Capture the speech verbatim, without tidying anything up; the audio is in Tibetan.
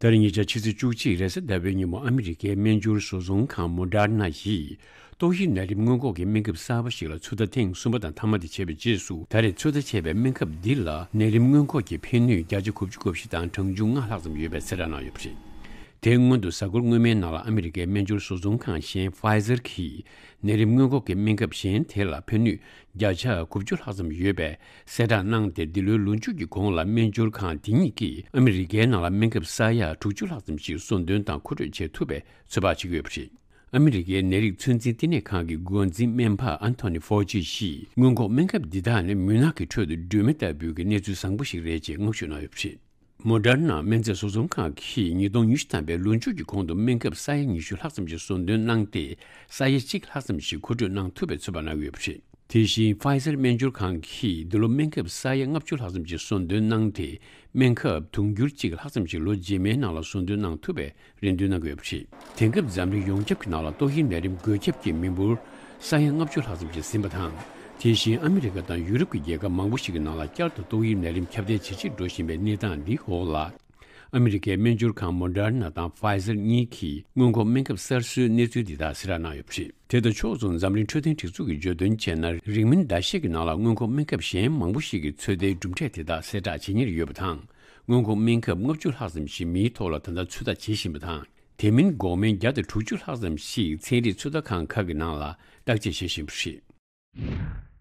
ད་རེས་ཉེ་ཆར་ཕྱི་ཚེས་བཅུ་གཅིག་རེས་གཟའ་ཟླ་བའི་ཉིན་མོ་ཨ་མི་རི་ཀའི་སྨན་སྦྱོར་བཟོ་ཚོང་ཁང་མོ་ཌར་ན་ཡིས་ཏོག་དབྱིབས་ནད་རིམས་སྔོན་འགོག་གི་སྨན་ཁབ་གསར་པ་ཞིག་ལ་ཚོད་ལྟ་ཐེངས་གསུམ་པ་དང་མཐའ་མ་དེ་བྱས་པའི་རྗེས་སུ། ད་རེས་ཚོད་ལྟ་བྱས་པའི་སྨན་ཁབ་འདི་ལ་ནད་རིམས་སྔོན་འགོག་གི་ཕན་ནུས་བརྒྱ་ཆ་དགུ་བཅུ་གོ་བཞི་དང་གྲངས་ཆུང་ལྔ་ལྷག་ཙམ་ཡོད་པའི་གསལ་བསྒྲགས་གནང་ཡོད་པ་རེད། དེའི་སྔོན་དུ་གཟའ་འཁོར་སྔོན་མའི་ནང་ལ་ཨ་མི་རི་ཀའི་སྨན་སྦྱོར་བཟོ་ཚོང་ཁང་གཞན་ཕ་ཡི་ཛར་གྱིས་ནད་རིམས་སྔོན་འགོག་གི་སྨན་ཁབ་གཞན་དེ་ལ་ཕན་ནུས་བརྒྱ་ཆ་དགུ་བཅུ་ལྷག་ཙམ་ཡོད་པའི་གསལ་བསྒྲགས་གནང་སྟེ། འདི་ལོའི་ལོ་མཇུག་གི་གོང་ལ་སྨན་སྦྱོར་ཁང་དེ་གཉིས་ཀྱིས་ཨ་མི་རི་ཀའི་ནང་ལ་སྨན་ཁབ་ས་ཡ་དྲུག་ཅུ་ལྷག་ཙམ་ཞིག་གསོལ་སྟོན་དང་མཁོ་སྤྲོད་བྱེད་ཐུབ་པའི་ཚོད་དཔག་བྱེད་ཀྱི་ཡོད་པ་རེད། ཨ་མི་རི་ཀའི་ནད་རིགས་ཚོད་འཛིན་ལྟེ་གནས་ཁང་གི་འགོ་འཛིན་སྨན་པ་ཨན་ཐོ་ནི་ཧྥོ་ཅི་ཡིས། སྔོན་འགོག་སྨན་ཁབ་འདི་དག་ནི་མུན་ནག་གི་ཁྲོད་དུ་སྒྲོན་མེ་ལྟ་བུའི་གི་གནས་ཚུལ་བཟང་པོ་ཞིག་རེད་ཅེས་བསྔགས་བརྗོད་གནང་ཡོད་པ་རེད། མོ་ཌར་ན་སྨན་རྫས་བཟོ་ཚོང་ཁང་གིས་ཉིས་སྟོང་ཉི་ཤུ་ཐམ་པའི་ལོ་མཇུག་གི་གོང་དུ་སྨན་ཁབ་ས་ཡ་ཉི་ཤུ་ལྷག་ཙམ་ཞིག་གསོལ་སྟོན་གནང་སྟེ། ས་ཡ་གཅིག་ལྷག་ཙམ་ཞིག་མཁོ་སྤྲོད་གནང་ཐུབ་པའི་ཚོད་དཔག་གནང་ཡོད་པ་རེད། དེ་བཞིན་ཕ་ཡི་ཛར་སྨན་སྦྱོར་ཁང་གིས་འདི་ལོ་སྨན་ཁབ་ས་ཡ་ལྔ་བཅུ་ལྷག་ཙམ་ཞིག་གསོལ་སྟོན་གནང་སྟེ། སྨན་ཁབ་དུང་ཕྱུར་གཅིག་ལྷག་ཙམ་ཞིག་ལོ་རྗེས་མའི་ནང་ལ་གསོལ་སྟོན་གནང་ཐུབ་པའི་རེ་འདུན་གནང་གི་ཡོད་པ་རེད། དེང་སྐབས་འཛམ་གླིང་ཡོངས་ཁྱབ་ཀྱི་ནང་ལ་ཏོག་དབྱིབས་ནད་རིམས་འགོས་ཁྱབ་ཀྱི་མི་འབོར་ས་ཡ་ལྔ་བཅུ་ལྷག་ཙམ་ཞིག་ཟིན་པ་དང་། དེ་བཞིན་ཨ་མི་རི་ཀ་དང་ཡུ་རོབ་ཀྱི་རྒྱལ་ཁབ་མང་པོ་ཞིག་གི་ནང་ལ་བསྐྱར་དུ་ཏོག་དབྱིབས་ནད་རིམས་ཁྱབ་གདལ་ཇེ་ཆེར་འགྲོ་བཞིན་པའི་གནས་སྟངས་འདིའི་འོག་ལ། ཨ་མི་རི་ཀའི་སྨན་སྦྱོར་ཁང་མོ་ཌར་ན་དང་ཕ་ཡི་ཛར་གཉིས་ཀྱིས་སྔོན་འགོག་སྨན་ཁབ་གསར་བཟོའི་གནས་ཚུལ་འདི་དག་གསལ་བསྒྲགས་གནང་ཡོད་པ་རེད། དེ་དང་ཕྱོགས་མཚུངས་འཛམ་གླིང་འཕྲོད་བསྟེན་སྒྲིག་འཛུགས་ཀྱིས་བརྗོད་དོན་བྱས་ན། རིང་མིན་ཟླ་ཤས་ཀྱི་ནང་ལ་སྔོན་འགོག་སྨན་ཁབ་གཞན་མང་པོ་ཞིག་གི་ཚོད་ལྟའི་གྲུབ་འབྲས་དེ་དག་གསལ་བསྒྲགས་བྱེད་ཉེར་ཡོད་པ་དང་། སྔོན་འགོག་སྨན་ཁབ་ལྔ་བཅུ་ལྷག་ཙམ་ཞིག་མིའི་ཐོག་ལ་ད་ལྟ་ཚོད་ལྟ་བྱེད་བཞིན་པ་དང་། དེ་མིན་འགོག་སྨན་བརྒྱ་དང་དྲུག་ཅུ་ལྷག་ཙམ་ཞིག་ཚན་རིག་ཚོད་ལྟ་ཁང་ཁག་གི་ནང་ལ་བརྟག་དཔྱད་བྱེད་བཞིན་པ་རེད།